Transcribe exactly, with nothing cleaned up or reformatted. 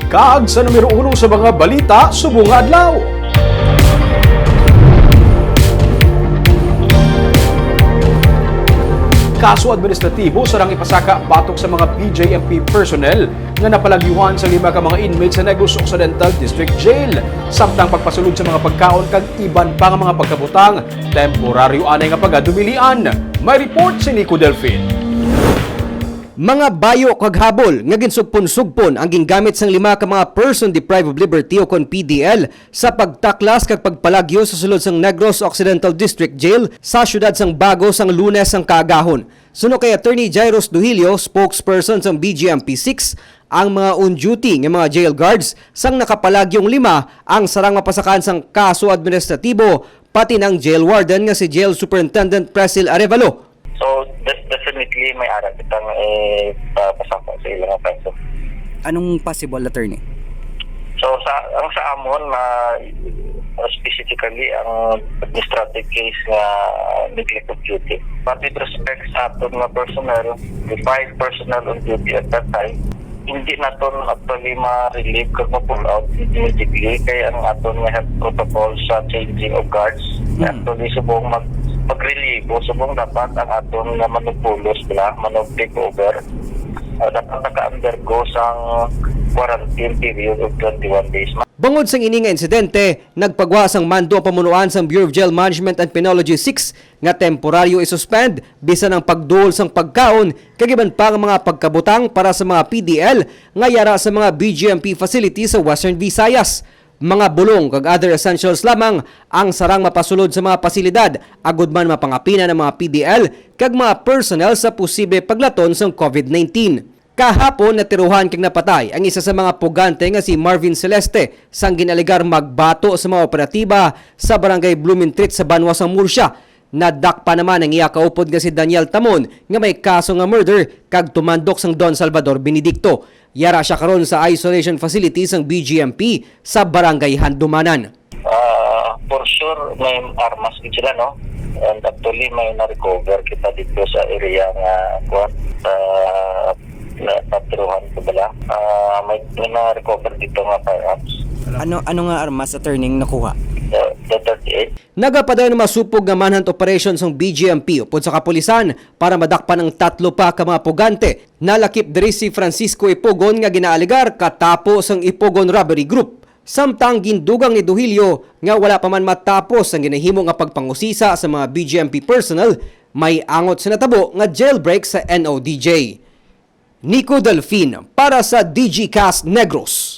Kag sa numero uno sa mga balita subong nga adlaw. Kaso administratibo sarang ipasaka batok sa mga B J M P personnel nga napalagyuhan sa lima ka mga inmates sa Negros Occidental District Jail, samtang pagpasulod sa mga pagkaon kag iban pa nga mga pagkabutang, temporaryo anay nga pagadumilian. May report si Nico Delfin. Mga bayo kag habol nga ginsugpon-sugpon ang gingamit sang lima ka mga person deprived of liberty o kon P D L sa pagtaklas kag pagpalagyo sa sulod sang Negros Occidental District Jail sa siyudad sang Bago sang Lunes sang kaagahon. Suno kay Attorney Jairus Duhilio, spokesperson sang B G M P six, ang mga on-duty nga mga jail guards sang nakapalagyong lima ang sarang mapasakan sang kaso administratibo, pati na ang jail warden nga si Jail Superintendent Presil Arevalo. So, def-, definitely may ara kitang, eh, pa-, pasaka sa ilang kaso. Anong possible, attorney? So, sa, ang sa amon na, uh, specifically ang administrative case nga neglect of duty. But with respect sa aton nga personnel, the five personnel on duty at that time, hindi naton actually ma-relieve kag ma-pull out immediately kay ang aton nga health protocol sa changing of guards, hmm, actually subong mag-, magrelibo, subong dapat ang aton nga manugpulos bala, manug-take over, ah, dapat naka-undergo sang quarantine period of twenty-one days. Bangod sang ini nga insidente, nagpagwa sang mando ang pamunuan sang Bureau of Jail Management and Penology six nga temporaryo i-suspend bisan ang pagduol sang pagkaon kag iban pa nga mga pagkabutang para sa mga P D L nga yara sa mga B G M P facility sa Western Visayas. Mga bulong kag other essentials lamang ang sarang mapasulod sa mga pasilidad, agud man mapangapinan ang mga P D L kag mga personnel sa posible paglaton sang COVID nineteen. Kahapon, natiruhan kag napatay ang isa sa mga pugante nga si Marvin Celeste, sang gin-alegar magbato sa mga operatiba sa Barangay Blumentritt sa banwa sang Murcia. Nadakpan naman ang iya kaupod nga si Daniel Tamon, nga may kaso nga murder kag tumandok sang Don Salvador Benedicto. Yara sia karon sa isolation facility sang B G M P sa Barangay Handumanan. Ah, for sure, may armas gid sila, no? And actually, may na-recover kita dito sa area nga, kuwan, sa na-, natiruhan ko bala. Ah, may, may na-recover dito nga firearms. Ano, ano nga armas, attorney, ang nakuha? The, the thirty-eight. Nagapadayon ang masupog nga manhunt operation sang B G M P upod sa kapulisan para madakpan ang tatlo pa ka mga pugante. Nalakip diri si Francisco Ipugon nga ginaalegar katapo sang Ipugon Robbery Group. Samtang gindugang ni Duhilio nga wala pa man matapos ang ginahimo nga pagpangusisa sa mga B G M P personnel, may angot sa natabo nga jailbreak sa N O D J. Nico Delfin para sa Digicast Negros.